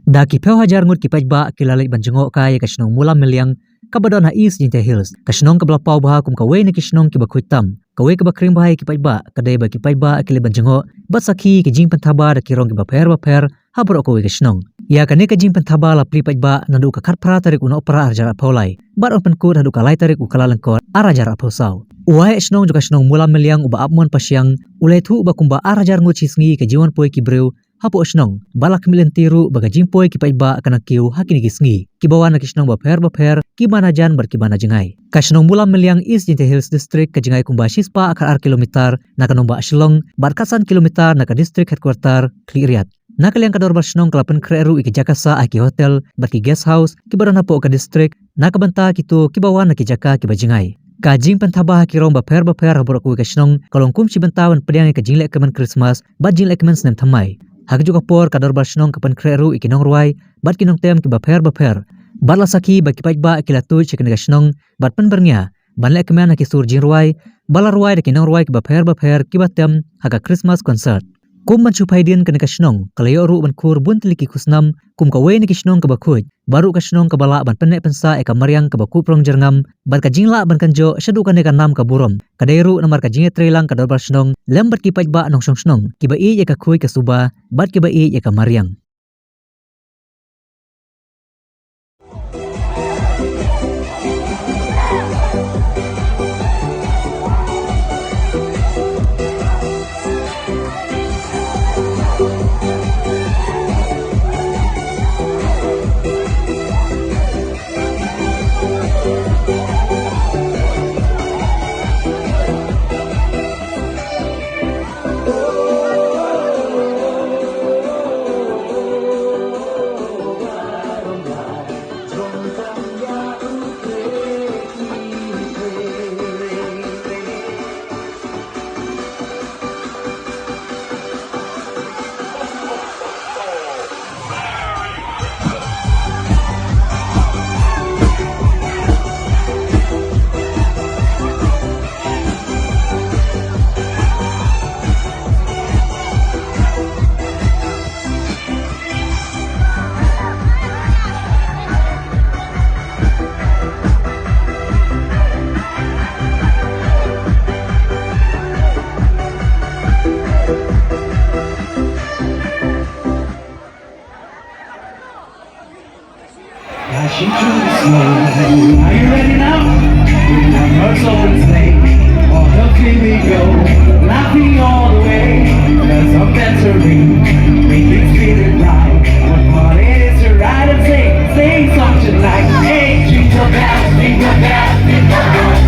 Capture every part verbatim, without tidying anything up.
Da ki phew hajar ngut ki paidbah ki la leit ban jngoh kai ïa ka shnong Mula Myliang kaba don ha East Jaintia Hills, ka shnong kaba la paw bha kum kawei na ki shnong kiba khuid tam. Kawei kaba khring bha ïa ki paidbah ka dei ba ki paidbah ki leit ban jngoh bad sakhi ïa ki jingpynthaba da ki rong kiba pher bapher ha baroh kawei ka shnong. Ïa kane ka jingpynthaba la plie paidbah naduh ka khatphra tarik u Nohprah ar hajar arphew lai bad yn pynkut haduh ka lai tarik u Kyllalyngkot ar hajar arphew saw. U waheh shnong jong ka shnong Mula Myliang uba Apmon Pashiang u la ïathuh ba kumba ar hajar ngut shi sngi ka jingwan poi ki briew hapoh shnong bad la khmih lynti ruh ba ka jingpoi ki paidbah ka nang kiew ha kine ki sngi. Kiba wan na ki shnong bapher bapher, kiba na jan bad kiba na jngai. Ka shnong Mula Myliang, East Jaintia Hills District ka jngai kumba shispah khatar kilometer na ka nongbah Shillong bad khatsan kilometer na ka district headquarter Khliehriat. Na ka liang ka dorbar shnong ka la pynkhreh ruh ïa ki jaka sah ha ki hotel bad ki guest house kiba don hapoh ka district na ka bynta kito kiba wan na ki jaka kiba jngai. Ka jingpynthaba ha ki rong bapher bapher ha baroh kawei ka shnong ka long kum shi bynta ban pdiang ïa ka jinglehkmen Christmas bad jinglehkmen snem thymmai. Ha kajuh ka por ka dorbar shnong ka pynkhreh ruh ïa ki nongrwai bad ki nongtem kiba pher bapher. Bad la sakhi ba ki paidbah ki la tuid sha kane ka shnong bad pynbyrngia ban lehkmen ha ki sur jingrwai ba la rwai da ki nongrwai kiba pher bapher kiba tem ha ka Christmas concert. Kum ban shu phaidien, kane ka shnong ka la ïoh ruh ban khur bun tylli ki khusnam kum kawei na ki shnong kaba khuid bad ruh ka shnong kaba lah ban pynneh pynsah ïa ka mariang kaba kup rong jyrngam bad ka jinglah ban kynjoh shaduh kane ka nam ka burom ka dei ruh namar ka jingïatreilang ka dorbar shnong lem bad ki paidbah nongshong shnong kiba ïeit ïa ka khuid ka suba bad kiba ïeit ïa ka mariang. Dashing through the snow. Are you ready now? With one horse open sleigh, all the way we go, laughing all the way. Bells are bettering, ringing sweet and loud. What fun it is to ride and sing, sing songs tonight. Hey, jingle bells, jingle bells, jingle bells.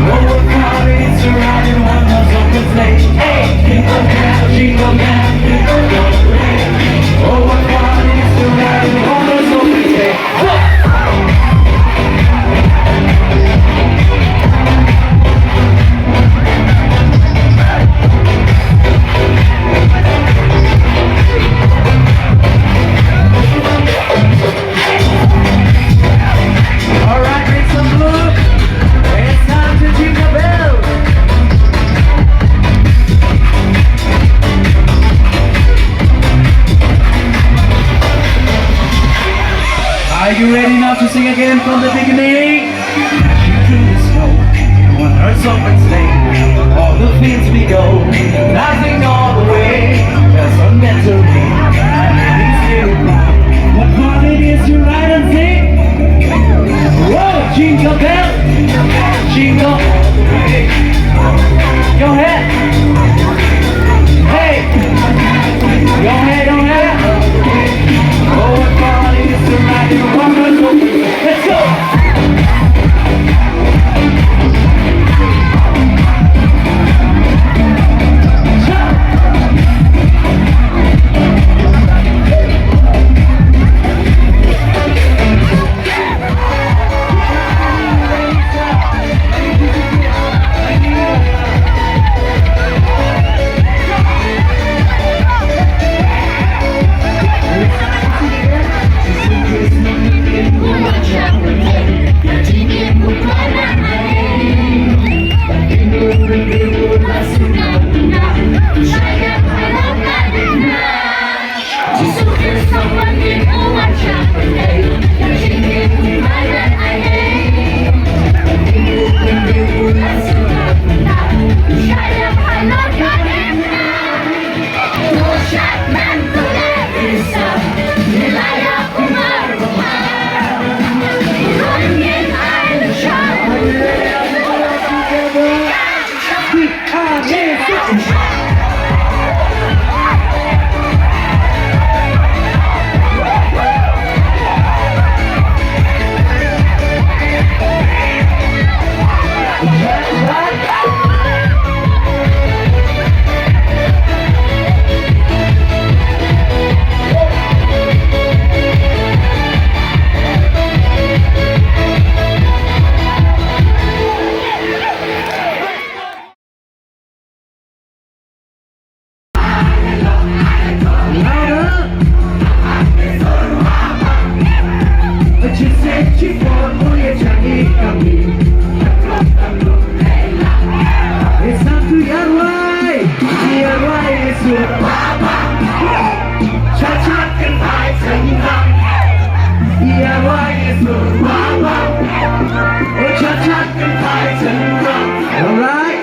Oh, what fun it is to ride in one horse open sleigh. Hey, jingle bells, jingle bells, jingle bells. Oh, what fun it is to ride in one horse open sleigh. All right, make some noise. It's time to jingle bells. Are you ready now to sing again from the beginning? Dashing through the snow in one horse open sleigh. All the fields we go, laughing all the way. There's some better way. Maybe spirit now. What fun it is to ride and sing. Whoa, jingle bell, jingle. Your head. Hey, your head, your head. Oh, what fun it is to ride in one horse open sleigh. Let's go. All right.